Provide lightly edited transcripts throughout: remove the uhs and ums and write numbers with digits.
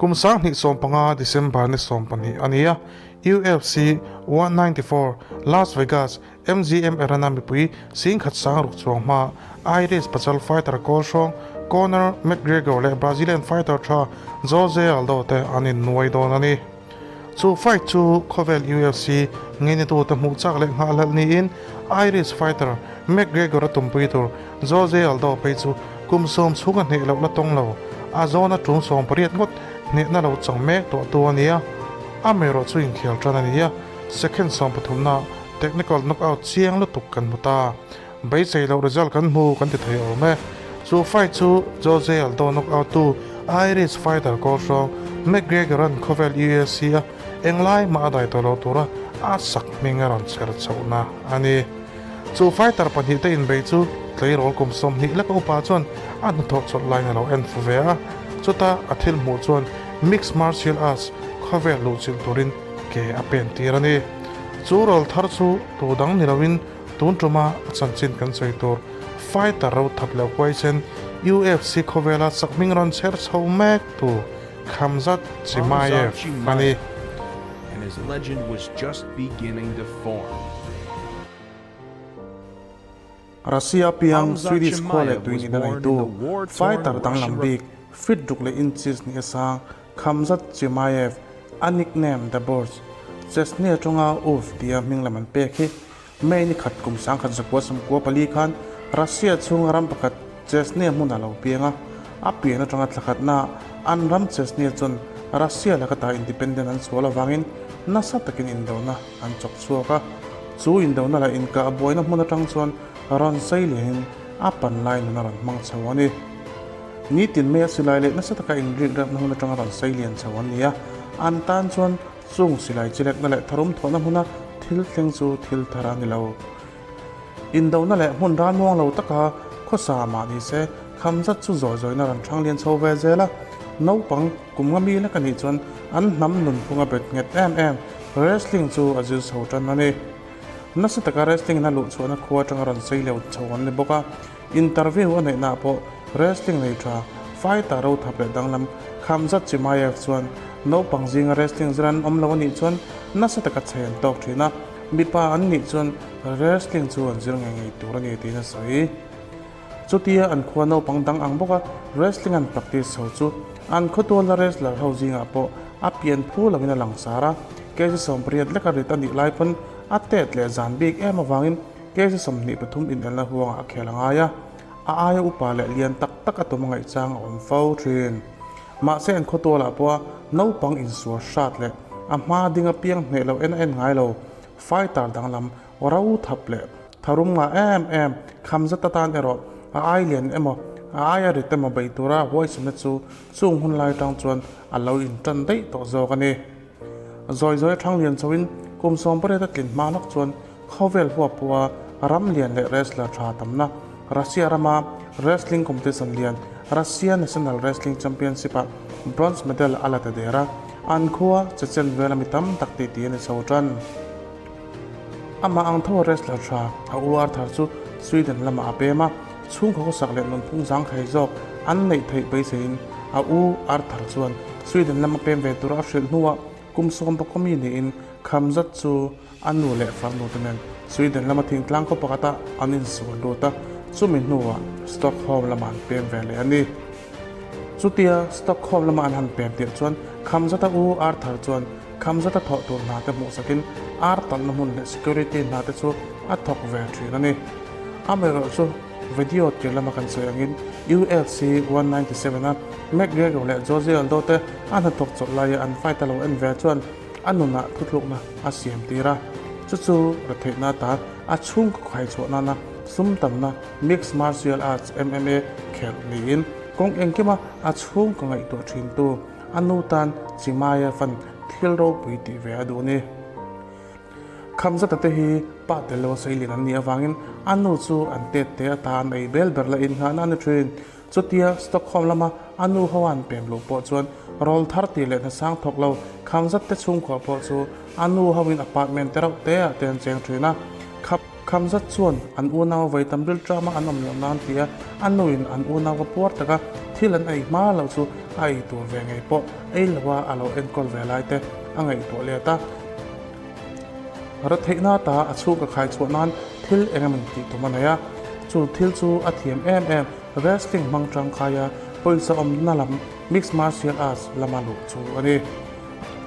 Kum 2015 December ni 12 a ni a, UFC 194, Las Vegas, MGM Arena mipui 10,000 sang ruk chuang hma Irish pachal fighter kawl hrawng Conor McGregor leh Brazilian fighter tha Jose Aldo te an innuai dawn a ni. Chu fight chu khawvel UFC ngeinatute hmuh chak leh nghahhlelh niin Irish fighter McGregor a tumpui tur Jose Aldo phei chu kum sawm chhunga hneh loh la tawng lo, a zawna tum 18 ngawt hnehna lo chang mek tawh tu a ni a, amaherawh chu inkhel tan a ni a, second 13 na technical knockout chiang lutuk kan hmu ta. Beisei loh result kan hmu kan ti thei awm e. Chu fight chu Jose Aldo knockout tu Irish fighter kawl hrawng McGregor-a'n khawvel UFC a englai mah a dai tawh lo tura a sak hming a rawn chher chhohna a ni. Chu fighter pahnihte inbei chu tleirawl kum 20 leka upa chuan a hnathawh chawlh laiin a lo en fu ve a. Chuta a thil hmuh chuan mixed martial arts khawvel luhchilh turin ke a pen tir a ni. Chu rawl thar chu tu dang ni loin tun tuma a chanchin kan sawi tur fighter ro that leh huaisen UFC khawvela chak hming rawn chher chho mek tu Khamzat Khamzat Chimaev a ni. Chimaev and his legend was just beginning to form. Russia piang Khamzat Swedish khua leh Chimaev tui was nihna born in neitu the war-torn fighter danglam Russian bik feet ruk leh inches ni a sang Khamzat Chimaev a nickname The Borz, Chechnya atanga Ulf tia hming lam an pek hi May ni khat kum 1994 khan Russia chhunga ram pakhat Chechnya hmun a lo piang a, a pian atanga thla khatna an ram Chechnya chuan Russia laka ta independent an sual avangin nasa takin indona an chawk chhuak a, chu indona leh inkah buaina hmun atang chuan rawn sei lianin a pan lai nun a rawn hmang chho a ni. Nitin mai a silai leh nasa taka inrik rapna hun atanga rawn sei lian chho an ni a, an tan chuan chung silai chilekna leh tharum thawhna hmuna thil thleng chu thil thar a ni lo. Indona leh hmun ralmuang lo taka khawsa mah ni se Khamzat chu zawi zawina rawn thang lian chho ve zel a, naupang kum nga mi lek a nih chuan an hnam nunphunga bet nghet em em wrestling chu a zir chho tan a ni. Nasa taka wrestling in a luh chhuahna khua atanga rawn sei leu chho an ni bawk a, interview a neihnaah pawh wrestling nei tha fighter ro thap leh danglam Khamzat Chimaev chuan naupang zinga wrestling zir an awm lo a nih chuan nasa taka chhe an tawk thin a, mipa an nih chuan wrestling chu an zir ngei ngei tur a ni tiin a sawi. Chutia an khua naupang dang ang bawka wrestling an practice chho chu an khawtuala wrestler ho zingah pawh a pian phu loin a lang sar a, kg 18 leka rit a nih lai pawn a tet leh zan bik em avangin kg 23 inelna huangah a khel a ngai a, a aia upa leh lian tak tak a tum a ngaihchang a awm fo thin. Mahse an khawtualah pawha naupang insual hrat leh a hma ding apiang hneh loh en a en ngai lo, fighter danglam ro thap leh tharum ngah em em Khamzat atan erawh a ai lian emaw a aia rit emaw bei tura huaisanna chu chung hun lai atang chuan a lo intan daih tawh zawk a ni. Zawi zawi a thang lian chhoin kum 18 a tlin hma lawk chuan khawvel huap pawha ram lian leh wrestler tha tamna Russia rama wrestling competition lian Russia National Wrestling Championship-ah bronze medal a la ta der a, an khua Chechen vela mi tam tak titi a ni chho tan. Amah ang tho a wrestler tha a u Arthur chu Sweden lamah a pem a, chhungkaw khawsak leh nunphung zangkhai zawk an neih theih beiseiin a u Arthur chuan Sweden lama pem ve tura a hrilh hnuah kum sawm pakua mi niin Khamzat chu a nu leh farnu te nen Sweden lama thingtlang khaw pakhatah an insual lut a, chumi hnuah Stockholm lamah an pem ve leh a ni. Chutia Stockholm lama an han pem tirh chuan Khamzata u Arthur chuan Khamzata thawh tur hna te hmuhsakin ar talhna hmun leh security hna te chu a thawk ve thin a ni. Amaherawh chu video tir lama kan sawi angin UFC 197 a McGregor leh Jose Aldo te a hnathawk chawlh laia an fight a lo en ve chuan a nunah thuthlukna a siam tir a, chu chu retheihna atan a chhungkaw khaichhuah nana sum tamna Mixed Martial Arts, MMA, khelh niin kawng engkima a chhungkaw ngaihtuah thintu a nu tan Chimaia fan thil ropui tih ve a duh ni. Khamzata te hi pa tel lo a sailin an nih avangin a nu chu an tet te atan ei bel ber la innghahna a ni thin. Chutia Stockholm lama a nu ho an pem luh pawh chuan rawl thar tih leh hnasang thawk lo Khamzat te chhungkua pawh chu a nu hoin apartment te reuh te ah te an cheng thin a. Khamzat chuan an unau vaitam rilṭama an awm loh nan tia a nuin an unau a puar taka thil an ei hma loh chu a ei tur ve ngei pawh ei loa a lo enkawl ve lai te a ngaihtuah let a. Retheihna ta a chhung a khai chhuah nan thil eng emaw tih tum a nei a, chu thil chu a thiam em em wrestling hmang tangkaia pawisa awmna lam mixed martial arts lama luh chu a ni.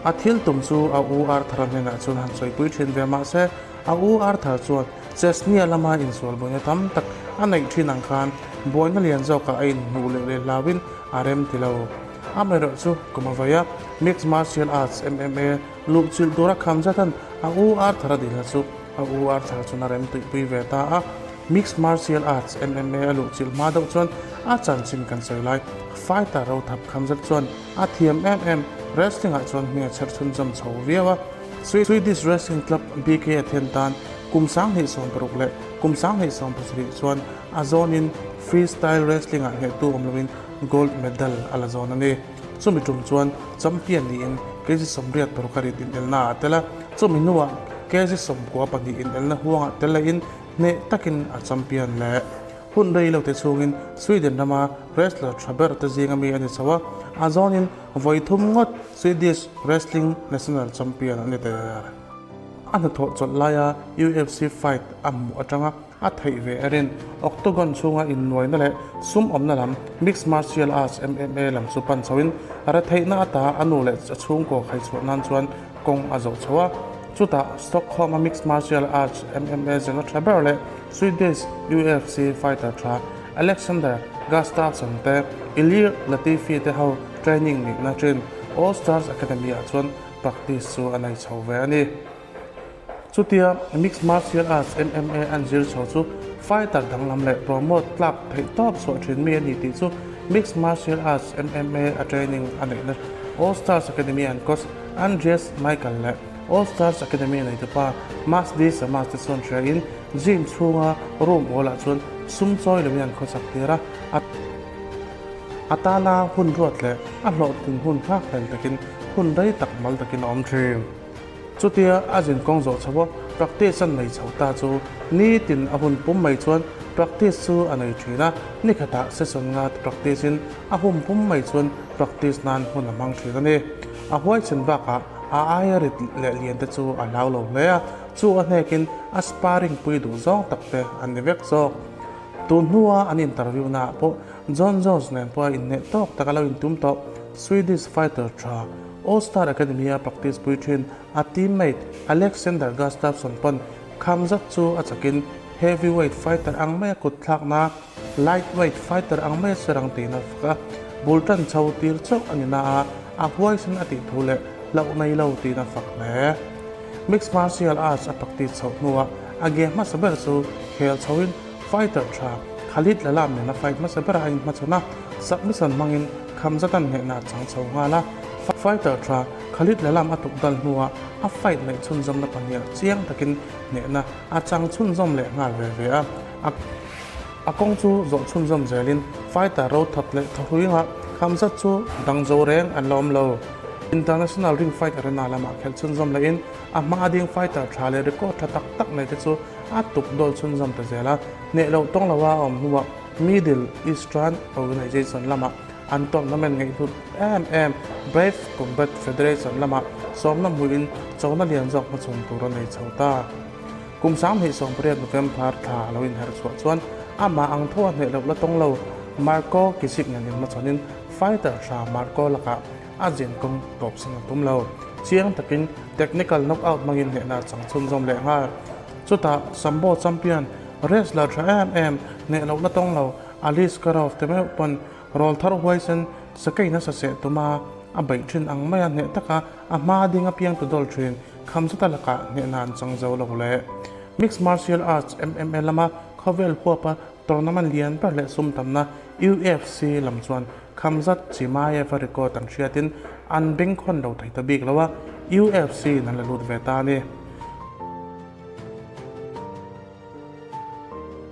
A thil tum chu a u Arthur-a hnenah chuan han sawipui thin ve mah se, a u Arthur chuan Chechnya lama insual buaina tam tak a neih thin ang khan buaina lian zawkah a inhmuh leh leh hlauhin a rem ti lo. Amaherawhchu chu kum a vawi a, mixed martial arts, MMA, Luhchilh tura kham zatan a u Arthur a dilna chu a u Arthur chuan a rem tuihpui ve ta a. Mixed Martial Arts, MMA, a luhchilh hma deuh chuan a chanchin kan sawi lai fighter rothap kham zet chuan a thiam em em wrestling ah chuan hming a chher chhunzawm chho viau a. Swedish Wrestling Club BK a then tan kum 2016 leh kum 2017 chuan a zawnin freestyle wrestling ah hnehtu awm loin gold medal a la zawn a ni. Chumi tum chuan champion niin kg 86 a rit inelna ah a tel a, chumi hnuah kg 92 inelna huangah tel lehin hneh takin a champion leh. Hun rei lo te chhungin Sweden rama wrestler tha ber te zinga mi a ni chho a, a zawnin vawi thum ngawt Swedish Wrestling National Champion a ni der. A hnathawh chawlh laia UFC fight a hmuh atanga A theih ve erin Octagon chhunga innuaina leh sum awmna lam Mixed Martial Arts, MMA, lam chu pan chhoin retheihna ata a nu leh a chhungkaw khaichhuah nan chuan kawng a zawh chho a. Chutah Stockholm-a Mixed Martial Arts, MMA, zirna tha ber leh Swedish UFC fighter tha Alexander Gustafsson te Ilir Latifi te ho training nihna thin All Stars Academy-ah chuan practice chu a nei chho ve a ni. Chutia Mixed Martial Arts, MMA, an zir chho chu fighter danglam leh promote tlak theih tawp chhuah thin mi a ni tih chu Mixed Martial Arts, MMA, a training a neihna All Stars Academy an coach Andreas Michael leh All Stars Academy a neitupa Masdi Samas te chuan hria in gym chhunga room awlah chuan sum chawi loin an khawchak tir a, a tana hun ruat leh a hlawhtlin hun nghak hlel takin hun rei tak mal takin a awm thin. Chutia a zin kawng zawh chho a, practice a nei chho ta chu nitin a hun pum mai chuan practice chu a nei thin a, ni khatah session nga practice in a hun pum mai chuan practice nan hun a hmang thin a ni. A huaichhin bakah a aia rit leh lian te chu a hlau lo hle a, chu a hnekin a sparring pui duh zawng tak te an ni vek zawk. Tun hnua an interview naah pawh Jon Jones nen pawh a inhneh tawk tak a lo intum tawh Swedish fighter tha All Star Academy a practice pui thin a teammate Alexander Gustafsson pawn kham zat chu a chakin heavyweight fighter ang maia kut thlakna, lightweight fighter ang maia serang tiin a fak a, bul tan chho tir chauh a ni na a, a huaisen a tih thu leh hlauh nei lo tiin a fak hle. Mixed martial arts a practice chhoh hnuah a game hmasa ber chu khel chhoin fighter tha Khalid Lalam nena fight hmasa berah a inhmachhawn a, submission hmangin Khamzat an hnehna a chang chho nghal a. Fighter tha Khalid Lalam a tuk dal hnuah a fight neih chhunzawmna pahniha chiang takin hnehna a chang chhunzawm leh nghal ve ve a. A kawng chu zawh chhunzawm zelin fighter ro that leh thahrui ngah Khamzat chu dang zo reng an la awm lo. International Ring Fight Arena lamah khelh chhunzawm lehin a hma ding fighter tha leh record tha tak tak nei te chu a tuk dawl chhunzawm ta zel a. Hneh loh tawng loa a awm hnuah Middle Eastern Organization lamah an tournament ngaihhlut em em Brave Combat Federation lamah sawmna hmuhin chona lian zawk hmachhawn tur a nei chho ta. Kum 2018 November thla a lo inherh chhuah chuan amah ang tho a hneh loh la tawng lo Marco Kisik nen inhmachhawnin fighter tha Marco lakah a zin kawng tawpsan a tum lo. Chiang takin technical knockout hmangin hnehna a chang chhunzawm leh nghal. Chutah Sambo champion wrestler tha em em hneh loh la tawng lo Aliskerov te meuh pawn rawl thar huaisen sakei nasa seh tuma a beih thin ang maia hneh taka a hma ding apiang tu dawl thin Khamzata lakah hnehna an chang zo lo le. Mixed Martial Arts, MMA, lama khawvel huapa tournament lian ber leh sum tamna UFC lam chuan Khamzat Chimaev-a record an hriatin an bengkhawn lo thei ta bik lo a, UFC-in an la lut ve ta a ni.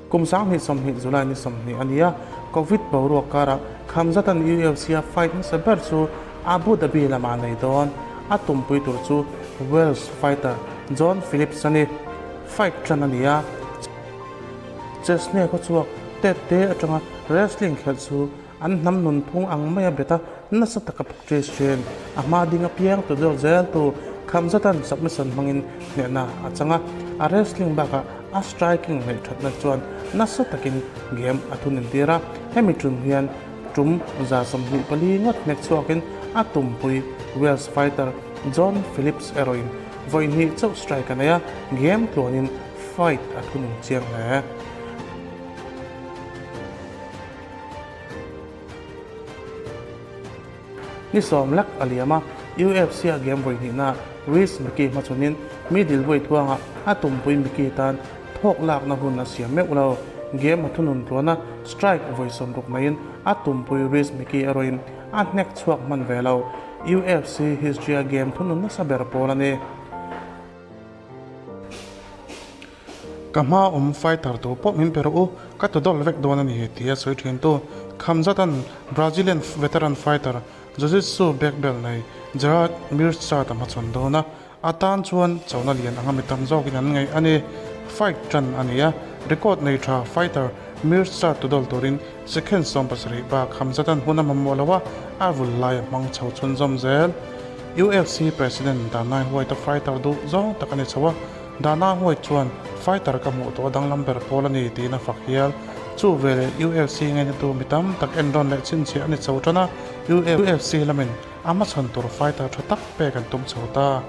Kum 2020 July ni 20 a ni a, Covid boruak karah Khamzat-a'n UFC-a fight hmasa ber chu Abu Dhabi lamah a nei dawn. A tumpui tur chu Welsh fighter John Phillips a ni. Fight tan a ni a, Chechnya khawchhuak tet te atanga wrestling khelh chu an hnam nunphung ang maia bet a, nasa taka practice thin. A hma ding apiang tu deuh zel tu Khamzatan submission hmangin hnehna a chang a, a wrestling bakah a striking neih thatna chuan nasa takin game a thun intir a, hemi tum hian tum 24 ngawt hnek chhuakin a tumpui Wales fighter John Phillips erawhin vawi hnih chauh strike a nei a, game tluanin fight a thunun chiang hle. Ni sawm lek a liam a, UFC-a game vawi hnihna Rhys Mickey hmachhawnin middleweight huangah a tumpui Mickey tan thawk lakna hun a siam meuh lo. Game a thunun tluan a, strike vawi 60 neiin a tumpui Rhys Mickey erawhin a hnek chhuak hman ve lo. UFC history-a game thunun nasa ber pawl a ni. Ka hma awm fighter tur pawh min pe rawh u, ka tu dawlh vek dawn a ni, tia sawi thintu Khamzatan Brazilian veteran fighter Jiu-Jitsu black belt nei Gerard Meerschaert a hmachhawn dawn a, a tan chuan chona lian anga mi tam zawkin an ngaih a ni. Fight tan a ni a, record nei tha fighter Meerschaert tu dawlh turin second 17 bak Khamzatan hun a mamawh lo a, a vul lai a hmang chho chhunzawm zel. UFC President Dana White-a fighter duh zawng tak a ni chho a, Dana White chuan fighter ka hmuh tawh a danglam ber pawl a ni tiin a fak hial. Chu veleh UFC ngainatu mi tam tak enrawn leh chhinchhiah a ni chho tan a, UFC lamin a hmachhawn tur fighter tha tak pek an tum chho ta.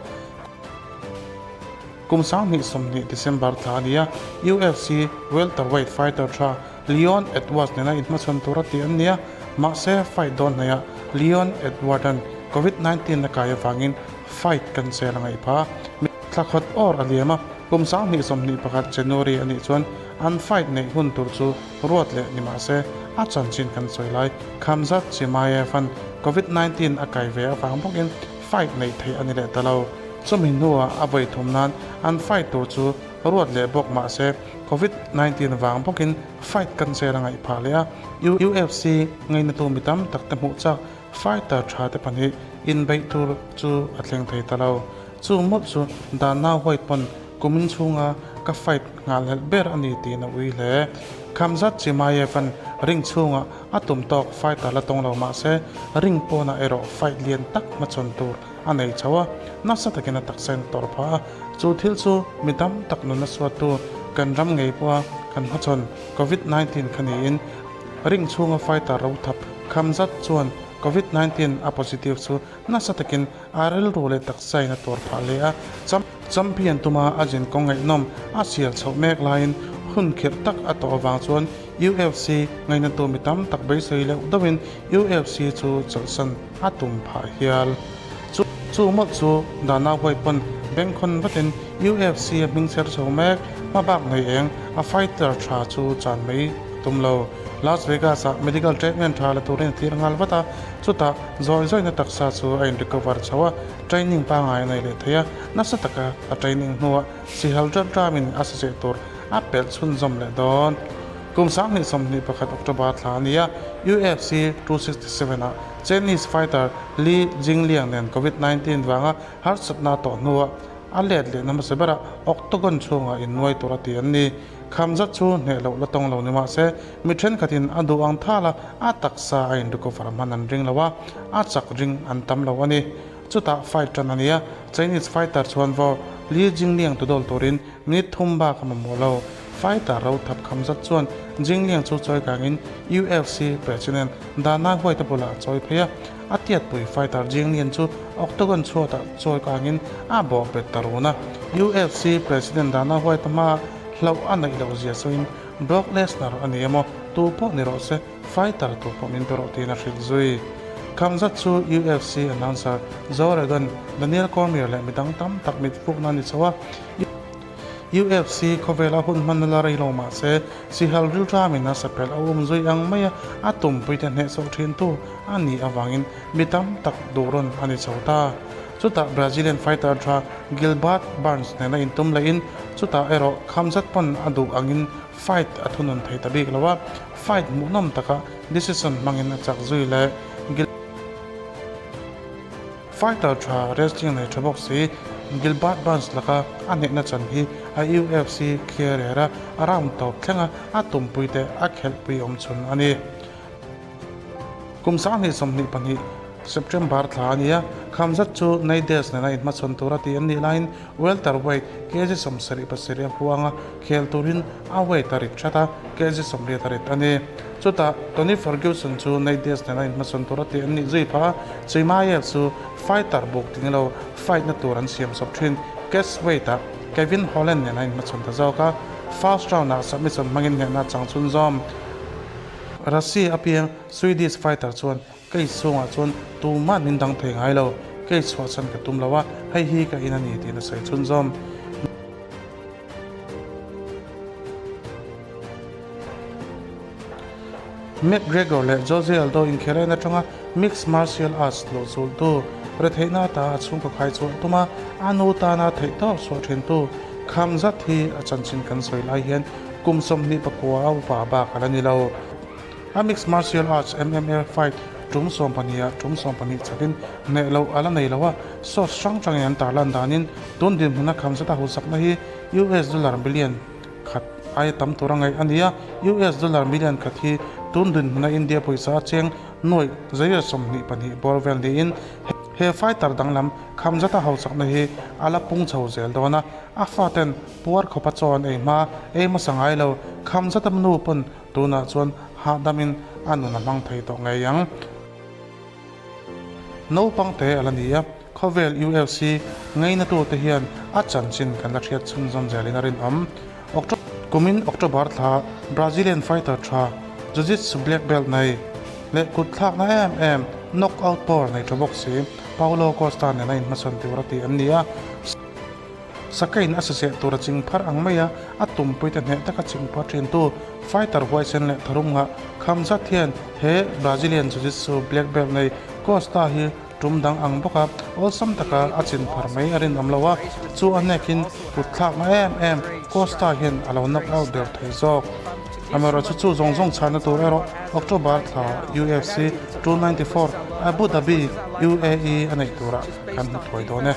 Kum 2020 December thla a ni a, UFC welterweight fighter tha Leon Edwards nena inhmachhawn tura tih an ni a, mahse fight dawn hnaihah Leon Edwards-a'n Covid 19 a kai avangin fight cancel a ngaih phah. Thla khat awr a liam a, kum 2021 January a nih chuan an fight neih hun tur chu ruat leh ni mahse a chanchin kan sawi lai Khamzat Chimaev-a'n Covid 19 a kai ve avang bawkin fight neih theih a ni leh ta lo. Chumi hnuah a vawi thum nan an fight tur chu ruat leh bawk mahse Covid 19 vang bawkin fight cancel a ngaih phah leh a, UFC ngainatu mi tam tak te hmuh chak fighter tha te pahnih inbeih tur chu a thleng thei ta lo. Chu mawlh chu Dana White pawn kumin chhunga ka fight nghalhelh ber a ni tiin a ui hle. Khamzat Chimaev-a'n ring chhungah a tum tawk fighter la tawng lo mahse ring pawnah erawh fight lian tak hmachhawn tur a nei chho a, nasa takin a taksa in a tawrh phah a, chu thil chu mi tam tak nunna suattu kan ram ngei pawha kan hmachhawn Covid 19 kha niin ring chhunga fighter ro thap kham zat chuan Covid 19 a positive chu nasa takin a rilru leh taksa in a tawrh phah hle a, champion tuma a zin kawng ngaihnawm a sial chhoh mek laiin hun khirh tak a tawh avang chuan UFC ngainatu mi tam tak beisei leuh deuhin UFC chu chawlhsan a tum phah hial. Chu chu mawlh chu Dana White pawn bengkhawn vatin UFC a hming chher chho mek, hmabak nei eng a fighter tha chu chan mai a tum lo. Las Vegas ah medical treatment tha la turin a tir nghal vat a, chutah zawi zawina taksa chu a in recover chho a, training pangngai a nei leh thei a, nasa taka a training hnuah sihal ṭap ṭamin a sazeh tur a pelh chhunzawm leh dawn. Kum 2021 October thla a ni a, UFC 267 ah Chinese fighter Li Jingliang nen Covid 19 vanga harsatna tawh hnuah a let lehna hmasa berah octagon chhungah innuai tur a ti an ni. Kham zat chu hneh loh la tawng lo ni mah se, mi thenkhatin a duh ang thal a, a taksa a inrecover hman an ring lo a, a chak ring an tam lo a ni. Chutah fight tan a ni a, Chinese fighter chuan vawr Li Jingliang tu dawl turin minute thum bak a mamawh lo. Fighter ro thap kham zat chuan Jingliang chu chawi kangin UFC President Dana White-a bulah a chawi phei a, a tiatpui fighter Jingliang chu octagon chhuatah chawi kangin a bawh bet ta run a. UFC President Dana White-a hmaah hlauh a neih loh zia sawiin Brock Lesnar a ni emaw tu pawh ni rawh se, fighter tu pawh min pe rawh tiin a hrilh zui. Kham zat chu UFC announcer Joe Rogan, Daniel Cormier leh midang tam tak mit fukna a ni chho a. UFC khawvela hun hmanna la rei lo mah se, Sihal rilramin a sapel a um zui ang maia a tumpuite hnehsawh thintu a nih avangin mi tam tak duh rawn a ni chho ta. Chutah Brazilian fighter tha Gilbert Burns nena intum lehin chutah erawh kham zat pawn a duh angin fight a thunun thei ta bik lo a, fight hmuhnawm taka decision hmangin a chak zui leh. Fighter tha wrestling nei tha bawk si. Gilbert Burns laka a hnehna chan hi a UFC career-a a round tawp thlenga a tumpuite a khelhpui awm chhun a ni. Kum 2022 September thla a ni a, Khamzat chu Nate Diaz nena inhmachhawn tura tih an nih laiin welterweight kg 77 a huanga khel turin a weight a rit that a, kg 80 a rit a ni. Chutah Tony Ferguson chu Nate Diaz nena inhmachhawn tura tih an nih zui phah a, Chimaev chu fighter buk tling lo fight na tur an siam chawp thin. Catch weight ah Kevin Holland nena inhmachhawn ta zawk a, first round ah submission hmangin hnehna a chang chhunzawm. Russia apiang Swedish fighter chuan Cage chhungah chuan tumah min dang thei ngai lo, cage chhuah chhan ka tum lo a, hei hi ka in a ni tiin a sawi chhunzawm. McGregor leh Jose Aldo inkhelh en atanga mixed martial arts luh zultu, retheihna ata a chhungkaw khai chhuah tuma a nu tana theihtawp chhuah thintu Khamzat hi a chanchin kan sawi lai hian kum 29 a upa bak a la ni lo. A mixed martial arts, MMA, fight tum 12 ah tum 12 chakin hneh loh a la nei lo a, source hrang hrangin an tarlan danin tun dinhmuna Khamzat a husakna hi US dollar million khat aia tam tur a ngaih a ni a, US dollar million khat hi tun dinhmuna India pawisa a cheng nuaih zeia 22 bawr vel niin he fighter danglam Khamzat a hauchakna hi a la pung chho zel dawn a, a faten puar khawpa chaw an ei hma ei hmasa ngai lo Khamzat a nu pawn tunah chuan hahdamin a nun a hmang thei tawh ngei ang. Naupang te a la ni a, khawvel UFC ngainatute hian a chanchin kan la hriat chhunzawm zelin a rinawm. Kumin October thla Brazilian fighter tha Jiu-Jitsu black belt nei leh kut thlakna em em knockout power nei tha bawk si Paulo Costa nen a inhmachhawn tur a tih an ni a. Sakain a saseh tur a ching phar ang mai a, a tumpuite hneh taka ching phar thintu fighter huaisen leh tharum ngah Khamzat hian he Brazilian Jiu-Jitsu black belt nei Costa hi tum dang ang bawk a, awlsam taka a chin phar mai a rinawm lo a, chu a hnekin kut thlakna em em Costa hian a lo knock out der thei zawk. Amaherawhchu chu zawng zawng chhana tur erawh October thla UFC 294 Abu Dhabi, UAE a neih turah kan hmu thuai dawn e.